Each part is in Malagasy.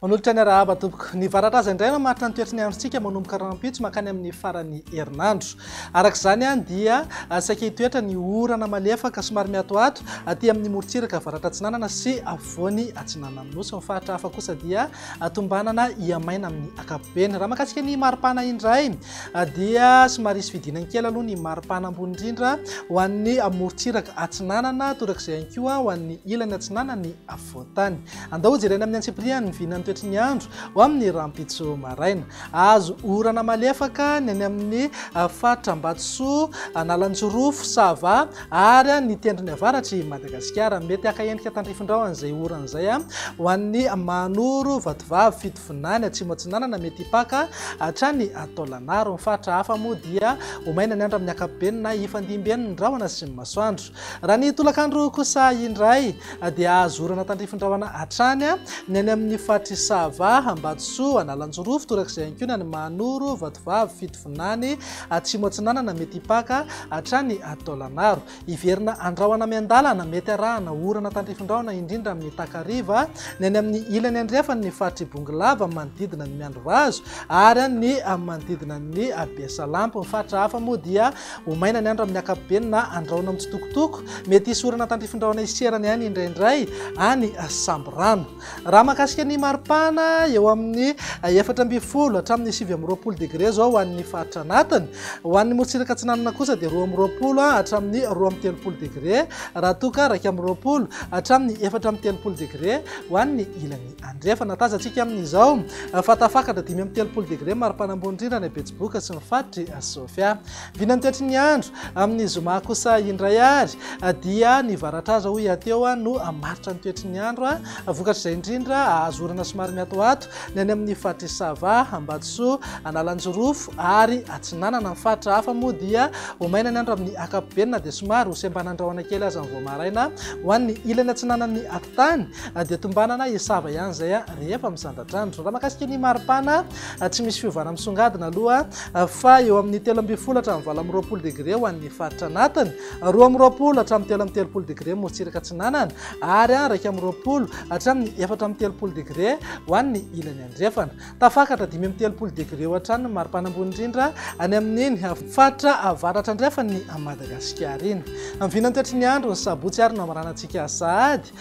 Manolotra ny arahaba tompoko. Ny varatra aza indray no mamaritra ny toetry ny androntsika manomboka rahampitso mankany amin'ny faran'ny herinandro. Araka izany dia saika hitoetra ny orana malefaka somary miatoato aty amin'ny morontsiraka avaratra atsinanana sy afovoany atsinanan'ny Nosy. Ny faritra hafa kosa dia tombanana hihamaina amin'ny ankapobeny. Raha mahakasika ny maripana indray dia somary hisy fidinany kely aloha ny maripana ambony indrindra ho an'ny morontsiraka atsinanana, torak'izay ihany koa ho an'ny ilany atsinanan'ny afovoantany. Andao hojerena amin'ny antsipiriany ny vinan'ny toetry ny andro ho amin'ny rahampitso maraina. Azo orana malefaka ny any amin'ny faritra Ambatosoa, Analanjirofo, Sava ary ny tendrony avaratr'i Madagasikara. Mety haka endrika tandrifin-drahona izay orana izay ho an'ny Mahanoro, Vatovavy, Fitovinany, Atsimo Atsinanana mety hipaka hatrany Taolagnaro. Ny faritra hafa moa dia ho maina ny andro amin'ny ankapobeny na hifandimby eny ny rahona sy ny masoandro. Raha ny tolakandro kosa indray dia azo orana tandrifin-drahona hatrany ny any amin'ny faritr'i Sava, Ambatosoa, Analanjirofo, torak'izay ihany koa ny any Mahanoro, Vatovavy, Fitovinany, Atsimo Atsinanana mety hipaka hatrany Taolagnaro. Hiverina andrahona miandalana, mety arahana orana tandrifin-drahona indrindra amin'ny takariva ny any amin'ny ilany andrefan'ny faritr'i Bongolava manodidina ny Miandrivazo ary ny manodidina ny Besalampy. Ny faritra hafa moa dia Ho maina ny andro amin'ny ankapobeny na andrahona mitsitokotoko. Mety hisy orana tandrifin-drahona hiserana ihany indraindray any Sambirano. Raha mahakasika ny maripana, eo amin'ny 14 hatramin'ny 29 degre izao ho an'ny faritra anatiny. Ho an'ny morontsiraka atsinanana kosa dia 22 hatramin'ny 32 degre, raha toa ka 21 hatramin'ny 34 degre ho an'ny ilany andrefana. Tazantsika amin'izao fa tafakatra 35 degre maripana ambony indrindra any Betsiboka sy ny faritr'i Sofia. Vinan'ny toetry ny andro amin'ny zoma kosa indray ary dia ny varatraza hoy aho teo no hamaritra ny toetry ny andro. Vokatr'izay indrindra hahazo orana somary miatoato ny any amin'ny faritr'i Sava, Ambatosoa, Analanjirofo ary Atsinanana. Ny faritra hafa moa dia ho maina ny andro amin'ny ankapobeny na dia somary ho sembanan-drahona kely aza ny vao maraina. Ho an'ny ilany atsinanan'ny atitany dia tombanana hisava ihany izay rehefa misandratr'andro. Raha mahakasika ny maripana, tsy misy fiovana misongadina aloha fa eo amin'ny 13 hatramin'ny 28 degre ho an'ny faritra anatiny, 22 hatramin'ny 33 degre morontsiraka atsinanana ary 21 hatramin'ny 34 degre ho an'ny ilany andrefana. Tafakatra 35 degre eo hatrany ny maripana ambony indrindra any amin'iny faritra avaratra andrefan'i Madagasikara iny. Amin'ny vinan'ny toetry ny andro, ny sabotsy ary no hamaranantsika sahady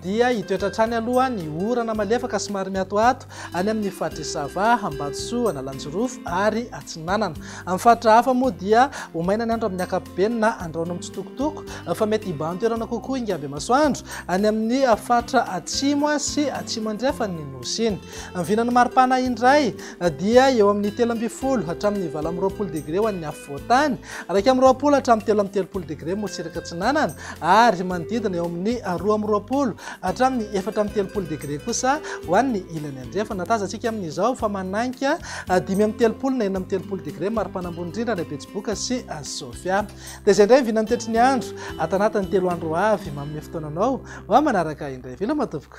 dia hitoetra hatrany aloha ny orana malefaka somary miatoato any amin'ny faritr'i Sava, Ambatosoa, Analanjirofo ary Atsinanana. Amin'ny faritra hafa moa dia ho maina ny andro amin'ny ankapobeny na andrahona mitsitokotoko fa mety hibahan-toerana kokoa ingaby masoandro any amin'ny faritra atsimo sy atsimo andrefan'ny Nosy iny. Ny vinan'ny maripana indray dia eo amin'ny 13 hatramin'ny 28 degre ho an'ny afovoantany, 21 hatramin'ny 33 degre morontsiraka atsinanana ary manodidina eo amin'ny 22 hatramin'ny 34 degre kosa ho an'ny ilany andrefana. Tazantsika amin'izao fa manainga 35 na 36 degre maripana ambony indrindra any Betsiboka sy Sofia. Dia izay indray ny vinan'ny toetry ny andro ato anatin'ny telo andro ho avy. Manome fotoana anao ho amin'ny manaraka indray. Veloma tompoko.